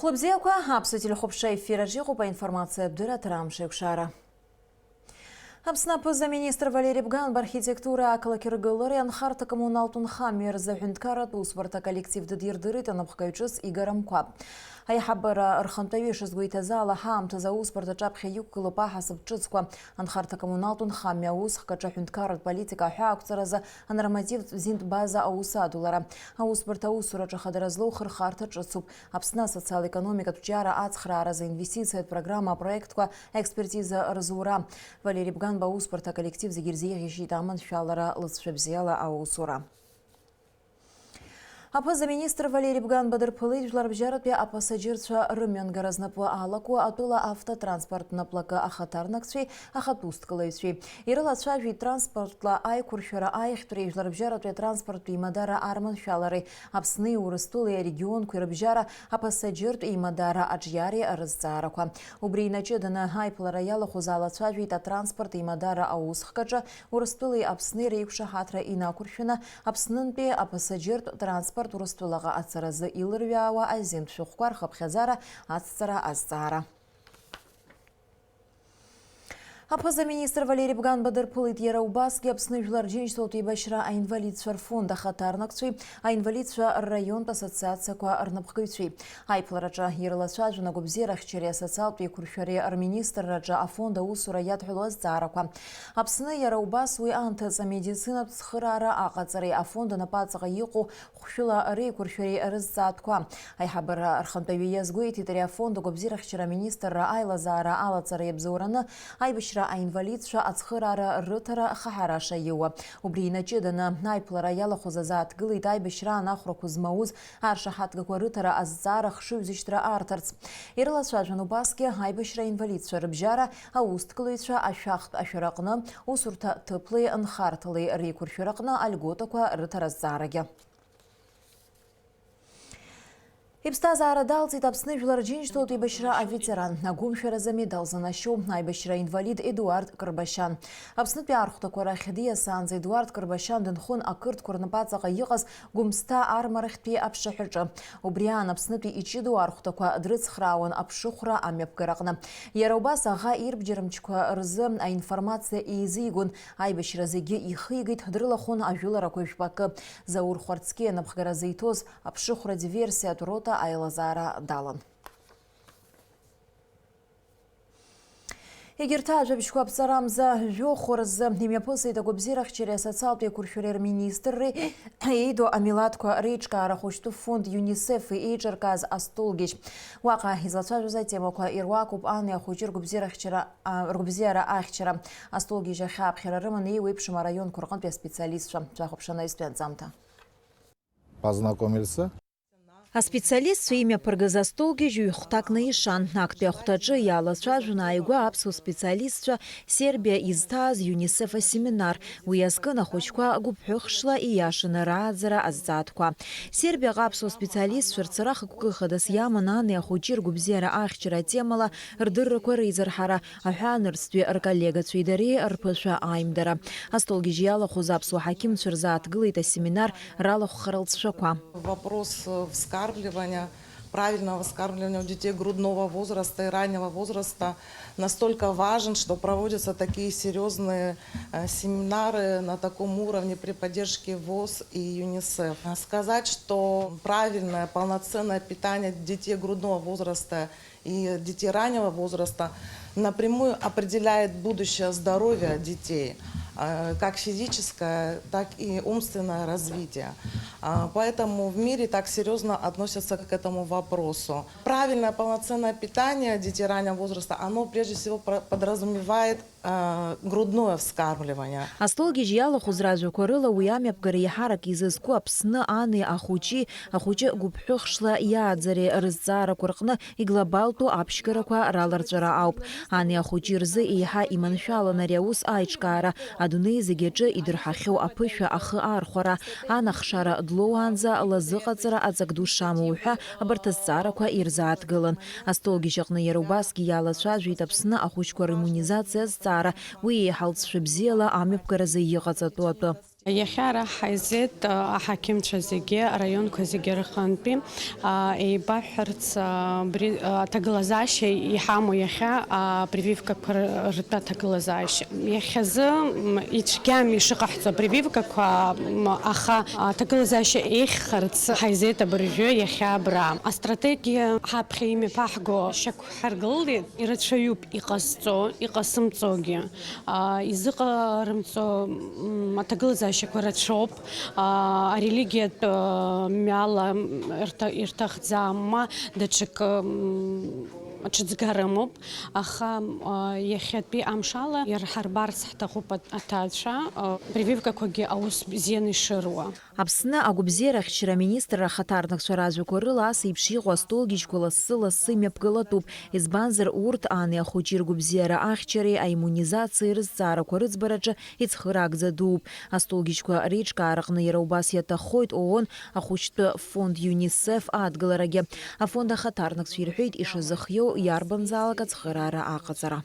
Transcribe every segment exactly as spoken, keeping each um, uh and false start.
Хәлыбзиақәа, аԥсуа телехәаԥшра ефир аҿы иҟоуп аинформациатә дырраҭара Амш еиқәшара. Аԥсны аԥыза-министр Валери Бганба архитектура ақалақь ргылареи анхарҭа-коммуналтә нхамҩеи рзы аҳәынҭқарратә усбарҭа аколлектив дыдирдырит анапхгаҩ ҿыц Игор Амқәаб. Аиҳабыра рхантәаҩы ишазгәеиҭаз ала, ҳаамҭазы аусбарҭа аҿаԥхьа иқәгылоуп аҳасаб ҿыцқәа, анхарҭа-коммуналтә нхамҩа аусхк аҿы аҳәынҭқарратә политика аҳәаақәҵаразы анормативтә зинтә база аус адулара. Аусбарҭа аусураҿы ахадара злоу хырхарҭа ҿыцуп. Аԥсны асоциал-економикатә ҿиара ацхрааразы инвестициатә программа апроектқәа аекспертиза рзура. Валери Бганба аусбарҭа аколлектив зегьы ирзеиӷьишьеит аманшәалара лыҵшәа бзиала аусура. Аԥыза-министр Валери Бганба дырԥылеит жәларбжьаратәи апасаџьырцәа рымҩангара знапы алаку атәыла автотранспорт наплакы ахаҭарнакцәеи ахатә усҭкылаҩцәеи. Ирылацәажәеит транспортла аиқәыршәара аиӷьтәреи жәларбжьаратәи атранспорттә еимадара арманшәалареи Аԥсни Урыстәылеи арегионқәеи рыбжьара апасаџьыртә еимадара аҿиареи арызҵаарақәа. Убри инаҷыданы аиԥылара иалахәыз алацәажәеит атранспорт еимадара аусхк аҿы Урыстәылеи Аԥсни реиқәшаҳаҭра инақәыршәаны Аԥснынтәи апасаџьыртә транспорт Урыстәылаҟа ацаразы илырҩаауа азинтә шәҟәқәа рхыԥхьаӡара ацҵара азҵаара. Аԥыза-министр Валери Бганба дырԥылеит иара убасгьы Аԥсны Жәлар Џьынџьтәылатә еибашьра аинвалидцәа рфонд ахаҭарнакцәеи аинвалидцәа рраионтә ассоциациақәа рнапхгаҩцәеи. Аиԥылараҿы ирылацәажәон агәабзиарахьчареи асоциалтә еиқәыршәареи рминистрраҿы афонд аусура иадҳәалоу азҵаарақәа. Аԥсны иара убас уи аамҭазы амедицинатә цхыраара аҟаҵареи афонд анапаҵаҟа иҟоу хәшәыла реиқәыршәареи рызҵаатәқәа. Аиҳабыра рхантәаҩы иазгәеиҭеит, ари афонд агәабзиарахьчара аминистрра аилазаара алаҵара иабзоураны аибашьра аинвалидцәа ацхыраара рыҭара хаҳараша иоуа. Убри инаҷыданы аиԥылара иалахәыз азааҭгылеит аибашьраан ахәрақәа змауз аршаҳаҭгақәа рыҭара азҵаара хшыҩзышьҭра аарҭарц. Ирылацәажәон убасгьы аибашьра инвалидцәа рыбжьара аусҭкылаҩцәа ашәахтә ашәараҟны, усурҭа ҭыԥлеи нхарҭалеи реиқәыршәараҟны альготақәа рыҭара азҵаарагьы. Иԥсҭазаара далҵит Аԥсны Жәлар Џьынџьтәылатә еибашьра аветеран, агәымшәаразы амедал занашьоу аибашьра инвалид Едуард Кырбашьан. Аԥснытәи архәҭақәа рахь диасаанӡа Едуард Кырбашьан дынхон ақырҭқәа рнапаҵаҟа иҟаз Гәымсҭа армарахьтәи аԥшаҳәаҿы. Убри аан Аԥснытәи иҷыдоу архәҭақәа дрыцхраауан аԥшыхәра амҩаԥгараҟны. Иара убас аӷа ирбџьармчқәа рзы аинформациа еизигон, аибашьра зегьы ихигеит, дрылахәын ажәыларақәа жәпакы. Заур Хәарцкиа анапхгара зиҭоз аԥшыхәра диверсиатә рота аилазаара далан. Егьырҭ ажәабжьқәа аԥҵарамза жәохә рзы имҩаԥысит агәабзиарахьчареи асоциалтә еиқәыршәареи рминистрреи еидоу амилаҭқәа реиҿкаара ахәыҷтәы фонд ЮНИСЕФ-и еиҿыркааз астолгьежь. Уаҟа излацәажәоз атемақәа ируакуп ани ахәыҷи ргәабзиарахьчара, а, ргәабзиара ахьчара, астолгьежь ахь ааԥхьара рыманы еиуеиԥшым араионқәа рҟынтәи аспециалистцәа. Шәахәаԥшуа анаҩстәи анҵамҭа. Познакомился. Аспециалистцәа имҩаԥыргаз астолгьежь ҩ-хәҭакны ишан. Актәи ахәҭаҿы иалацәажәон ааигәа аԥсуа специалистцәа Сербиа изҭааз ЮНИСЕФ асеминар. Уи азкын ахәыҷқәа гәыԥҳәыхшла ииашаны рааӡара азҵаатәқәа. Сербиаҟа аԥсуа специалистцәа рцара хықәкы хадас иаман ани ахәыҷи ргәабзиара ахьчара атемала рдыррақәа реизырҳара, аҳәаанырцәтәи рколлегацәеи дареи рԥышәа аимдара. Астолгьежь иалахәыз аԥсуа ҳақьымцәа рзааҭгылеит асеминар ралахәхара лҵшәақәа. Вопрос, э, вскармливания, правильного вскармливания у детей грудного возраста и раннего возраста настолько важен, что проводятся такие серьёзные, э, семинары на таком уровне при поддержке ВОЗ и ЮНИСЕФ. Сказать, что правильное, полноценное питание детей грудного возраста и детей раннего возраста напрямую определяет будущее здоровья детей, э, как физическое, так и умственное развитие. А, поэтому в мире так серьёзно относятся к этому вопросу. Правильное полноценное питание детей раннего возраста, оно прежде всего про-, подразумевает а, грудное вскармливание. Астолгьежь иалахәыз ражәақәа рыла уи амҩаԥгара еиҳарак изызку Аԥсны ани ахәыҷи, ахәыҷы гәыԥҳәыхшла иааӡареи рызҵаарақәа рҟны иглобалтәу аԥшьгарақәа раларҵәара ауп. Ани ахәыҷи рзы еиҳа иманшәалан ари аус аиҿкаара, адунеи зегь аҿы идырҳахьоу аԥышәа ахы архәара, анахшара длоуаанӡа лазыҟаҵара аҵак ду шамоу ҳәа абарҭ азҵаарақәа ирзааҭгылан. Астолгьежь аҟны иара убасгьы иалацәажәеит Аԥсны ахәыҷқәа риммунизациа азҵаара, уи еиҳа лҵшәа бзиала амҩаԥгаразы иҟаҵатәу атәы. Иахьа ара ҳаизеит, а, аҳақьымцәа зегьы, араионқәа зегьы рҟынтәи, а, еибаҳҳәарц, а, абри, а, аҭагылазаашьа иҳамоу иахьа, а, прививкақәа р-, ртәы аҭагылазаашьа. Иахьазы, м, ицәгьам ишыҟаҳҵо апрививкақәа, м, аха аҭагылазаашьа еиӷьхарц ҳаизеит абыржәы иахьа абра. Астратегиа ҳаԥхьа имҩаԥаҳго шьақәҳаргылеит, ирацәаҩуп иҟазҵо, иҟасымҵогьы. А, изыҟарымҵо, м, аҭагылазаашьақәа рацәоуп. А, арелигиатә, а, мҩала, м, рҭа-, ирҭахӡам, ма даҽакы, м, аҽыҵга рымоуп. Аха, а, иахьатәи амшала иарҳарбарц ҳҭахуп аҭ-, аҭаацәа, а, прививкақәагьы аус бзианы ишыруа. Аԥсны агәабзиара ахьчара аминистрра ахаҭарнакцәа ражәақәа рыла ас еиԥш иҟоу астолгьежьқәа лассы-лассы имҩаԥгалатәуп, избанзар, урҭ ани ахәыҷи ргәабзиара ахьчареи аиммунизациеи рызҵаарақәа рыӡбараҿы ицхыраагӡа дууп. Астолгьежьқәа реиҿкаараҟны иара убас иаҭаххоит ООН ахәыҷтәы фонд ЮНИСЕФ адгыларагьы. Афонд ахаҭарнакцәа ирҳәеит ишазыхиоу иарбанзаалак ацхыраара аҟаҵара.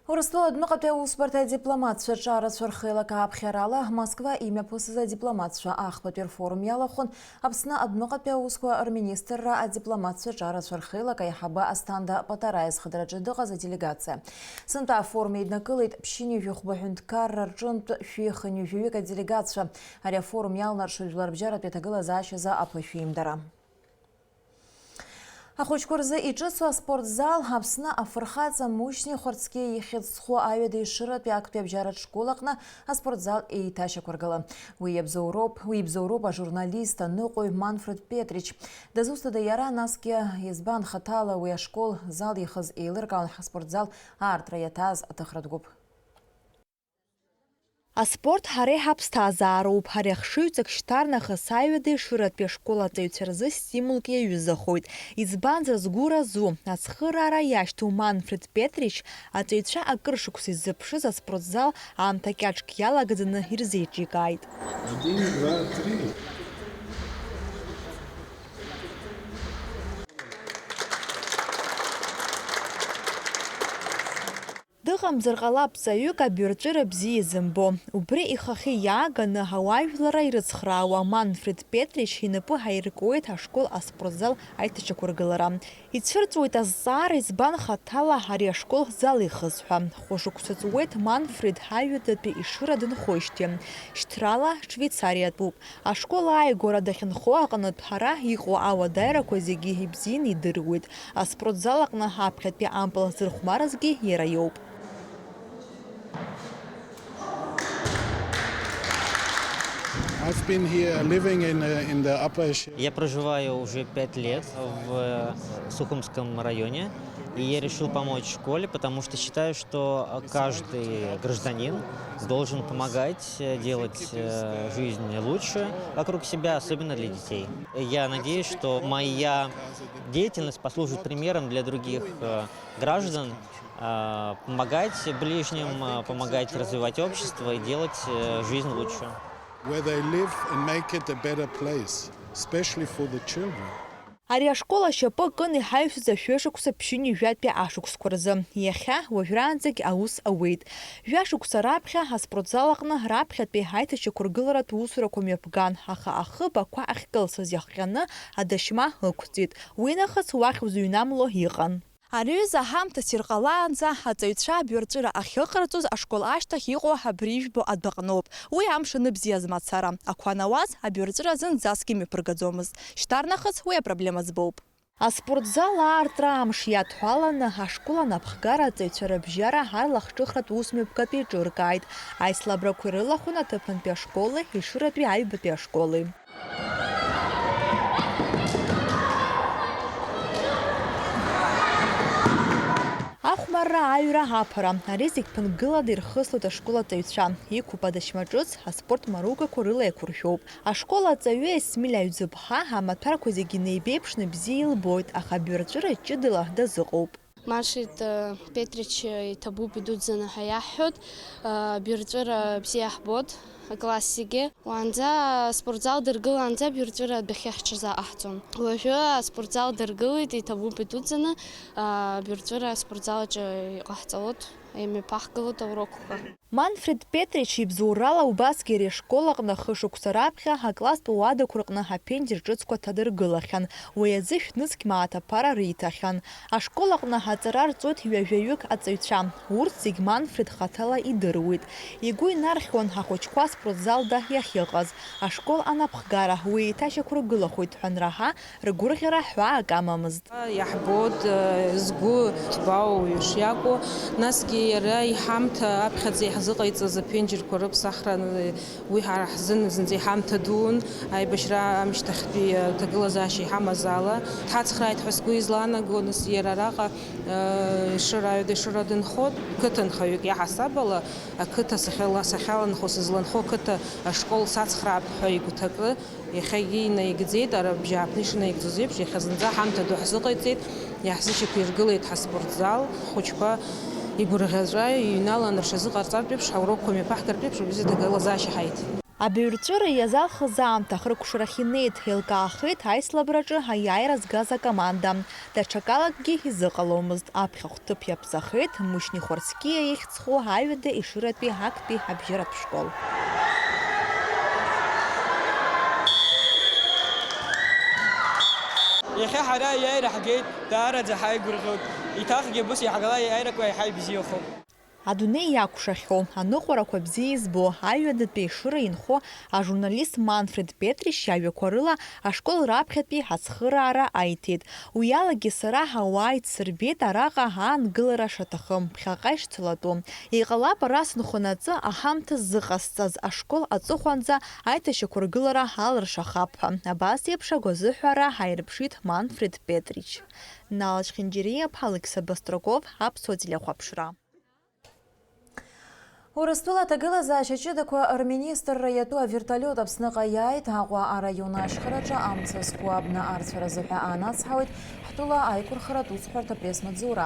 Урыстәыла адәныҟатәи аусбарҭа адипломатцәа ҿарацәа рхеилак ааԥхьарала Москва имҩаԥысыз адипломатцәа ахԥатәи рфорум иалахәын Аԥсны адәныҟатәи аусқәа рминистрра адипломатцәа ҿарацәа рхеилак аиҳабы Асҭанда Патараиа зхадраҿы дыҟаз аделегациа. Сынтәа афорум еиднакылеит ԥшьынҩажәи хәба ҳәынҭқарра рҿынтә шәи хынҩажәаҩык аделегациа. Ари афорум иалнаршоит жәларбжьаратәи аҭагылазаашьазы аԥышәимдара. Ахәыҷқәа рзы иҿыцу аспортзал Аԥсны афырхаҵа Мушьни Хәарцкьиа ихьӡ зху Аҩада Ешыратәи актәи абжьаратә школ аҟны аспортзал еиҭашьақәыргыла. Уи иабзоуроуп, уи ибзоуроуп ажурналист, аныҟәаҩ Манфред Петрич. Дызусҭада иара, насгьы избан хаҭала уи ашкол зал ихыз еилыркаауан ҳаспортзал аартра иаҭааз аҭыхратә гәыԥ? Аспорт ҳара иҳаԥсҭазаароуп. Ари ахшыҩҵак шьҭарнахыс Аҩада Ешыратәи ашкол аҵаҩцәа рзы стимулк иаҩызахоит. Избанзар, згәы разу, ацхыраара иашьҭоу Манфред Петрич аҵаҩцәа акыр шықәса иззыԥшыз аспортзал аамҭа кьаҿк иалагӡаны ирзеиҿикааит. Один, два, три. Дыҟамзар ҟалап ҵаҩык абаҩрҵәыра бзиа изымбо. Убри ихахьы иааганы ауаажәларра ирыцхраауа Манфред Петрич инапы аиркуеит ашкол аспортзал аиҭашьақәыргылара. Ицәырҵуеит азҵаара, избан хаҭала ари ашкол зал ихыз ҳәа. Хәышықәса ҵуеит Манфред Аҩадатәи Ешыра дынхоижьҭеи. Шьҭрала Швеицариатәуп. Ашкол ааигәара дахьынхо аҟнытә ҳара иҟоу ауадаҩрақәа зегьы ибзианы идыруеит. Аспортзал аҟны аԥхьатәи ампыл зырхәмаразгьы иара иоуп. I've been here living in, uh, in the Upper Esherian. Я проживаю уже пять лет в Сухумском районе, и я решил помочь школе, потому что считаю, что каждый гражданин должен помогать, э, делать, э, жизнь лучше вокруг себя, особенно для детей. Я надеюсь, что моя деятельность послужит примером для других, э, граждан, э, помогать ближним, э, помогать развивать общество и делать, э, жизнь лучше. Where they live and make it a better place, especially for the children. Ари ашкол ашьапы кын иҳаҩсыз ашәышықәса ԥшьынҩажәатәи ашықәсқәа рзы. Иахьа уажәраанӡагь аус ауеит. Жәашықәса раԥхьа аспортзал аҟны раԥхьатәи аиҭашьақәыргыларатә усурақәа мҩаԥган, аха ахыб ақәа ахькылсыз иахҟьаны адашьма ықәҵит. Уинахыс уахь узыҩнамло иҟан. Ари аҩыза аҳамҭас ирҟалаанӡа аҵаҩцәа абаҩрҵәыра ахьыҟарҵоз ашкол ашьҭахь иҟоу абри ижәбо адәаҟноуп. Уи амш аныбзиаз мацара, ақәа анауаз, абаҩрҵәыра зынӡаскгьы мҩаԥыргаӡомызт. Шьҭарнахыс уи апроблема збоуп. Аспортзал аартра амш иадҳәаланы, ашкол анапхгара аҵаҩцәа рыбжьара арлахҿыхратә усмҩаԥгатә еиҿыркааит. Аицлабрақәа ирылахәын аҭыԥантәи ашколи Ешыратәи аҩбатәи ашколи. Ахәмарра, аҩра, аԥара, ари зегь ԥынгылада ирхыслоит ашкол аҵаҩцәа. Иқәуп адашьма ҿыц, аспорт маругақәа рыла еиқәыршәоуп. Ашкол аҵаҩы Есмиль Аҩӡыԥҳа амаҭәарқәа зегьы неибеиԥшны бзиа илбоит, аха абаҩрҵәыра ҷыдала дазыҟоуп. Манфред, э, Петрич, э, иҭабуп идуӡӡаны ҳәа иаҳҳәоит, э, абаҩрҵәыра бзиа ҳбоит, акласс зегьы. Уаанӡа аспортзал дыргылаанӡа абаҩрҵәыра адәахьы ҳҽазаҟаҳҵон. Уажәы аспортзал дыргылеит, иҭабуп идуӡӡаны, э, абаҩрҵәыра аспортзал аҿы иҟаҳҵалоит. имҩаԥаҳгалоит аурокқәа. Манфред Петрич ибзоурала убасгьы ари ашкол аҟны хышықәса раԥхьа акласстә уадақәа рҟны аԥенџьыр ҿыцқәа ҭадыргылахьан. Уи азы шәнызқь мааҭ аԥара риҭахьан. Ашкол аҟны аҵара рҵоит ҩажәаҩык аҵаҩцәа. Урҭ зегь Манфред хаҭала идыруеит. Игәы инархьуан ахәыҷқәа аспортзалда иахьыҟаз. Ашкол анапхгара уи еиҭашьақәыргылахоит ҳәа анраҳа, ргәырӷьара ҳәаак амамызт. Иаҳбоит, згәы ҭбаау уаҩы шиакәу, насгьы иара иҳамҭа аԥхьаӡа иаҳзыҟаиҵаз аԥенџьырқәа рыԥсахра, уи ҳара ҳзын зынӡа иҳамҭа дуун, аибашьра амышьҭахьтәи аҭагылазаашьа иҳамаз ала. Дҳацхрааит ҳәа сгәы излаанаго, нас иара араҟа Ешыра, аҩада Ешыра дынхоит, қыҭанхаҩык иаҳасаб ала, ақыҭа сахьала-, сахьаланхо, сызланхо ақыҭа ашкол сацхраап ҳәа игәҭакы, иахьагьы инаигӡеит, ара абжьааԥны ишынаигӡоз еиԥш, иахьа зынӡа ҳамҭа ду ҳзыҟаиҵеит, иаҳзышьақәиргылеит ҳаспортзал, ҳхәыҷқәа игәырӷьаҵәа иҩналан рҽазыҟарҵартә еиԥш, ҳаурокқәа мҩаԥаҳгартә еиԥш, убри азы аҭагылазаашьа ҳаиҭеит. Абаҩрҵәыра иазалхыз аамҭа ахыркәшарахь инеит, еилкаахеит аисалабраҿы аиааира згаз акоманда. Даҽакалакгьы изыҟаломызт, аԥхьахә ҭыԥ иаԥҵахеит Мушьни Хәарцкиа ихьӡ зху аҩада Ешыратәи актәи абжьаратә школ. Иахьа ҳара аиааира ҳгеит, даараӡа ҳаигәырӷьоит, еиҭахгьы абас иаҳгала аиааирақәа еиҳа ибзиахоуп. Адунеи иакәшахьоу, аныҟәарақәа бзиа избо, аҩадатәи Ешыра инхо ажурналист Манфред Петрич иажәақәа рыла ашкол раԥхьатәи ацхыраара аиҭеит. Уи алагьы сара ауаа ицсырбеит араҟа аангылара шаҭахым, ԥхьаҟа ишцалатәу. Иҟалап ара сынхонаҵы аҳамҭа ззыҟасҵаз ашкол аҵыхәанӡа аиҭашьақәыргылара алыршахап ҳәа. Абас еиԥш агәазыҳәара ааирԥшит Манфред Петрич. Налач Хинџьириаԥҳа, Алықьса Бастраков, Аԥсуа телехәаԥшра. Урыстәыла аҭагылазаашьа ҷыдақәа рминистрра иатәу авертолиот Аԥсныҟа иааит. Аҟәа араион ашьхараҿы амца зқәу абна арцәаразы ҳәа аанацҳауеит ҳтәыла аиқәырхаратә усҳәарҭа пресс-маҵзура.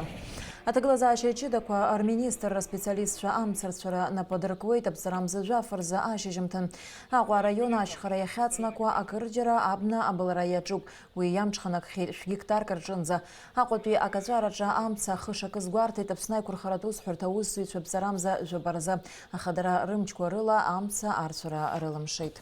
Аҭагылазаашьа ҷыдақәа рминистрра специалистцәа амцарцәара напы адыркуеит аԥҵарамза жәаф рзы ашьыжьымҭан. Аҟәа араион ашьхара иахьаҵнакуа акырџьара абна абылра иаҿуп. Уи иамҽханакхьеит шә-гектарк рҿынӡа. Аҟәатәи акаҵәараҿы амца ахы шакыз гәарҭеит Аԥсны аиқәырхаратә усҳәарҭа аусзуҩцәа ԥҵарамза жәаба рзы, аха дара рымчқәа рыла амца арцәара рылымшеит.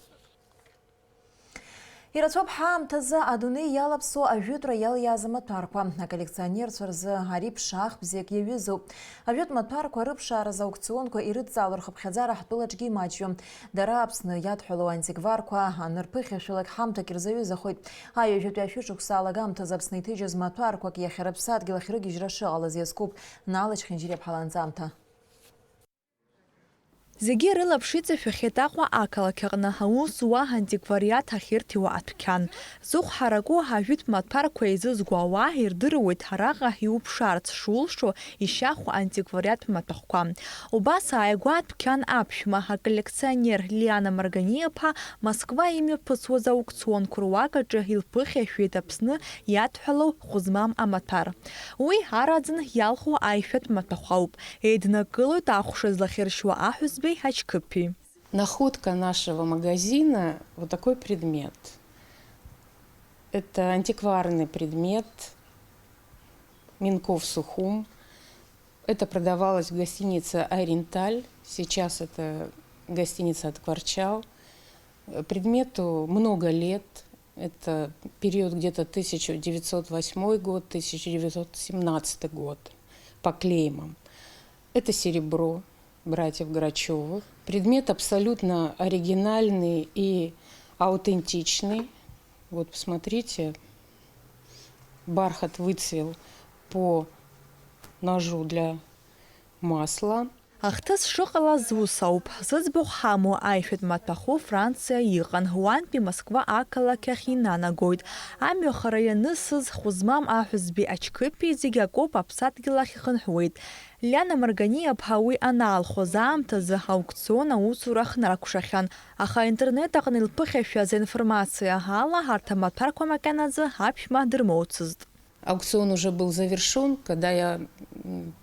Ирацәоуп ҳаамҭазы адунеи иалаԥсоу ажәытәра иалиааз амаҭәарқәа. Аколлекционерцәа рзы ари ԥшаах бзиак иаҩызоуп. Ажәытә маҭәарқәа рыԥшааразы аукционқәа ирыдҵаало рхыԥхьаӡара ҳтәылаҿгьы имаҷҩым. Дара Аԥсны иадҳәалоу антикварқәа анырԥыхьашәалак ҳамҭак ирзаҩызахоит. Аҩажәатәи ашәышықәса алагамҭазы Аԥсны иҭыжьыз маҭәарқәак иахьа рыԥсадгьыл ахь рыгьежьра шыҟалаз иазкуп. Налач Хинџьириаԥҳа ланҵамҭа. Зегьы рылаԥш иҵашәахьеит Аҟәа ақалақь аҟны аус зуа антиквариат ахьырҭиуа адәқьан. Зыхә ҳараку ажәытә маҭәарқәа еизызго ауаа ирдыруеит араҟа иуԥшаарц шулшо ишьахәу антиквариаттә маҭәахәқәа. Убас ааигәа адәқьан аԥшәма, аколлекционер Лиана Марганиаԥҳа Москва имҩаԥысуаз аукционқәа руак аҿы илԥыхьашәеит Аԥсны иадҳәалоу хәы змам амаҭәар. Уи араӡын иалху аишәатә маҭәахә ауп. Еиднакылоит ахәша злахьыршьуа аҳәызбеи ачқыԥи. Находка нашего магазина — вот такой предмет. Это антикварный предмет, Минков Сухум. Это продавалось в гостинице «Ориенталь». Сейчас это гостиница «Откварчал». Предмету много лет. Это период где-то тысяча девятьсот восьмой год, тысяча девятьсот семнадцатый год по клеймам. Это серебро братьев Грачёвых. Предмет абсолютно оригинальный и аутентичный. Вот посмотрите, бархат выцвел по ножу для масла. Ахҭыс шыҟалаз ус ауп. Зыӡбахә ҳамоу аишәатә маҭәахәы Франциа иҟан, уантәи Москва ақалақь ахь инанагоит. Амҩа хара ианысыз хәы змам аҳәызбеи ачқыԥи зегь акоуп аԥсадгьыл ахь ихынҳәуеит. Лиана Марганиаԥҳа уи анаалхоз аамҭазы аукцион аусура хнаркәшахьан, аха аинтернет аҟны илԥыхьашәаз аинформациа ала арҭ амаҭәарқәа макьаназы аԥшәма дырмоуцызт. Аукцион уже был завершён, когда я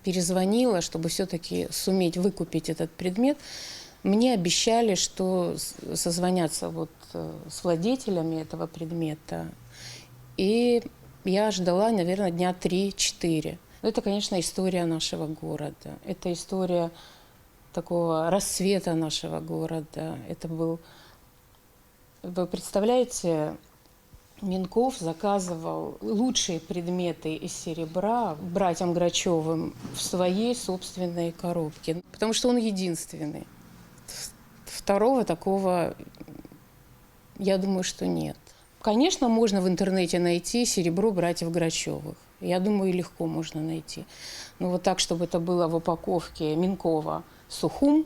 перезвонила, чтобы всё-таки суметь выкупить этот предмет. Мне обещали, что созвонятся вот с владетелями этого предмета. И я ждала, наверное, дня три-четыре. Ну, это, конечно, история нашего города. Это история такого расцвета нашего города. Это был, вы представляете, Минков заказывал лучшие предметы из серебра братьям Грачёвым в своей собственной коробке, потому что он единственный. Второго такого, я думаю, что нет. Конечно, можно в интернете найти серебро братьев Грачёвых. Я думаю, легко можно найти. Но вот так, чтобы это было в упаковке Минкова сухум,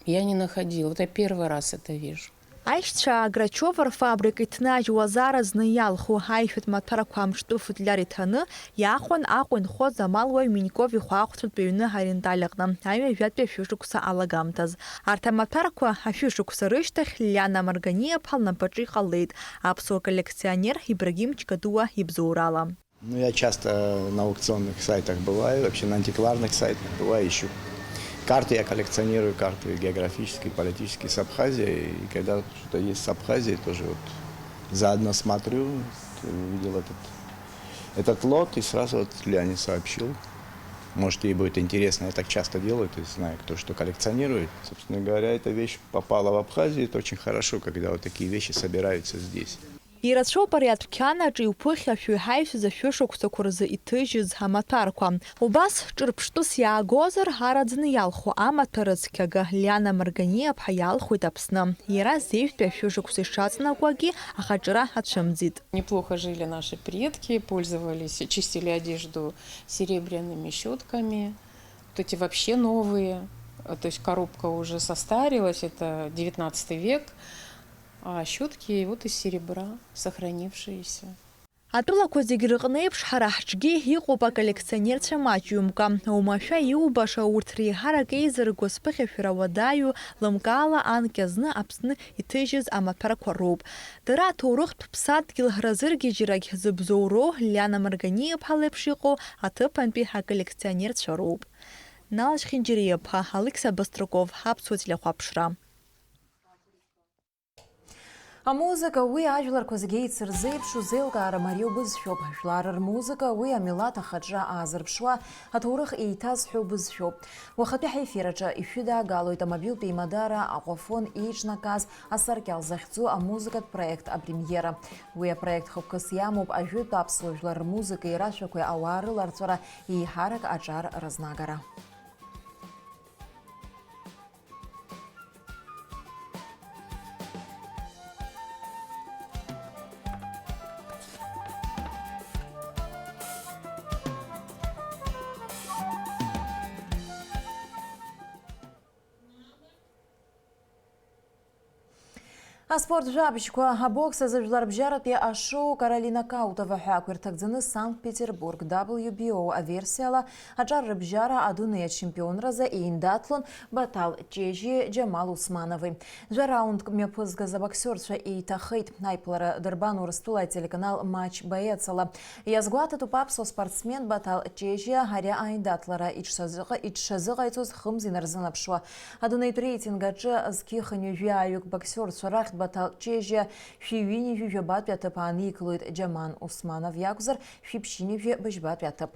я не находила. Вот я первый раз это вижу. Аишьцәа Грачёва рфабрика иҭнажьуа азара зны иалху аишәатә маҭәарқәа амҿтәы футляр иҭаны иаахәан Аҟәа инхоз амалуаҩ Минков ихәаахәҭратә ҩны арендаль аҟны, аҩажәатәи ашәышықәса алагамҭаз. Арҭ амаҭәарқәа ашәышықәса рышьҭахь Лиана Марганиаԥҳа лнапаҿы иҟалеит, аԥсуа коллекционер Ибрагим Чкадуа ибзоурала. Ну, я часто на аукционных сайтах бываю, вообще на антикварных сайтах бываю, ищу. Карты я коллекционирую, карты географические, политические с Абхазией. И когда что-то есть с Абхазией, тоже вот заодно смотрю, увидел этот, этот лот и сразу вот Ляне сообщил. Может, ей будет интересно, я так часто делаю, то есть знаю, кто что коллекционирует. Собственно говоря, эта вещь попала в Абхазию, это очень хорошо, когда вот такие вещи собираются здесь. Ирацәоуп ари адәқьанаҿ иуԥыхьашәо иҳаҩсыз ашәышықәсақәа рзы иҭыжьыз амаҭәарқәа. Убас ҿырԥштәыс иаагозар, араӡны иалху амаҭәа рыцқьага Лиана Марганиаԥҳа иалхуеит Аԥсны. Иара зежәтәи ашәышықәса ишаҵанакуагьы ахаҿра ацәымӡит. Неплохо жили наши предки, пользовались, чистили одежду серебряными щётками. Вот эти вообще новые. То есть коробка уже состарилась, это девятнадцатый век. А щётки вот из серебра, сохранившиеся. Атәылақәа зегь рыҟны еиԥш, ҳара ҳҿгьы иҟоуп аколлекционерцәа маҷҩымкәа. Оумашәа иубаша урҭ реиҳарак еизырго зԥыхьашәара уадаҩу, лымкаала анкьа зны Аԥсны иҭыжьыз амаҭәарқәа роуп. Дара аҭоурыхтә ԥсадгьыл разыргьежьрагь зыбзоуроу Лиана Марганиаԥҳа леиԥш иҟоу аҭыԥантәи аколлекционерцәа роуп. Нал Чхинџьариаԥҳа, Алықьса Баструков, Аԥсуа телехәаԥшра. Амузыка, уи ажәларқәа зегьы еицырзеиԥшу зеилкаара мариоу бызшәоуп. Ажәлар рмузыка, уи амилаҭ ахаҿра аазырԥшуа, аҭоурых еиҭазҳәоу бызшәоуп. Уахатәи ҳефир аҿы ишәыдаагалоит амобилтә еимадара Аҟәафон еиҿнакааз асаркьал захьӡу амузыкатә проект апремиера. Уи апроект хықәкыс иамоуп ажәытә аԥсуа жәлар рмузыкеи рашәақәеи ауаа рыларҵәара, еиҳарак аҿар рызнагара. Аспорт жәабжьқәа, абокс азы жәларбжьаратәи ашоу Каролина Каутова ҳәа ақәирҭагӡаны Санкт-Петербург W B O аверсиала аҿар рыбжьара адунеи ачемпионразы еиндаҭлон Баҭал Ҷежьиеи Џьамал Усманови. Жәа раундк мҩаԥызгаз абоксиорцәа еиҭахеит. Аиԥылара дырбан Урыстәыла ателеканал Матч боецала. Иазгәаҭатәуп аԥсуа спортсмен Баҭал Ҷежьиа ари аиндаҭлара иҽшазыҟа-, иҽшазыҟаиҵоз хымз инарзынаԥшуа. Адунеитә реитинг аҿы зқьи хынҩажәи ааҩык боксиорцәа рахьтә Баҭал Ҷежьиа шәи ҩынҩажәи жәабатәи аҭыԥ ааникылоит, Џьаман Усманов иакәзар, шәи ԥшьынҩажәи быжьбатәи аҭыԥ.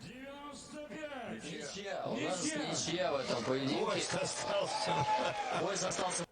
Девяносто пять. Ничья. У нас ничья в этом поединке. Поезд остался. Поезд остался.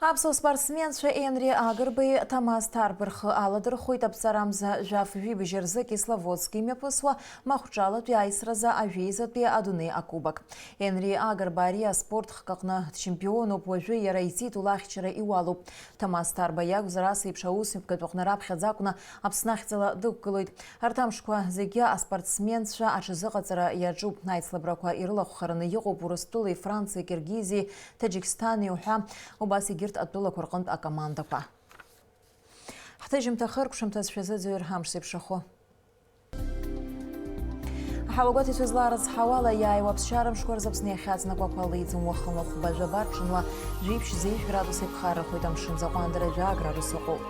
Аԥсуа спортсменцәа Енри Агрбеи Ҭамаз Ҭарба рхы аладырхәит аԥҵарамза жәаф жәибжь рзы Кисловодски имҩаԥысуа махәҿалатәи аисразы ажәеизатәи адунеи акубок. Енри Агрба ари аспорт хкы аҟны дчемпионуп, уажәы иара иҵитәу лахьчара иуалуп. Ҭамаз Ҭарба иакәзар, ас еиԥш аусмҩаԥгатә аҟны раԥхьаӡа акәны Аԥсны ахьӡала дықәгылоит. Арҭ амшқәа зегьы аспортсменцәа аҽазыҟаҵара иаҿуп. Аицлабрақәа ирылахәхараны иҟоуп Урыстәылеи Франциеи, Киргизиеи, Таџьықсҭани уҳәа, убас егьырҭ атәылақәа рҟынтә акомандақәа. Ҳҭыжьымҭа хыркәшамҭаз шәазыӡырҩыр амш зеиԥшрахо. Аҳауагәаҭаҩцәа зларыцҳауала, иааиуа аԥсшьара мшқәа рзы Аԥсны иахьаҵнакуа ақәа леиӡом. Уахынла хәба жәаба, ҽынла жәиԥшь зеижә градус еиԥхаррахоит, амшын аӡы аҟәандара жәа градус ыҟоуп.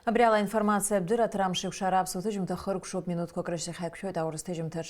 Абри ала аинформациа абдырра аҭара амш еиқәшара аԥсуа ҭыжьымҭа хыркәшоуп, минуҭқәак рышьҭахь ҳаиқәшәоит аурыс ҭыжьымҭаҿ.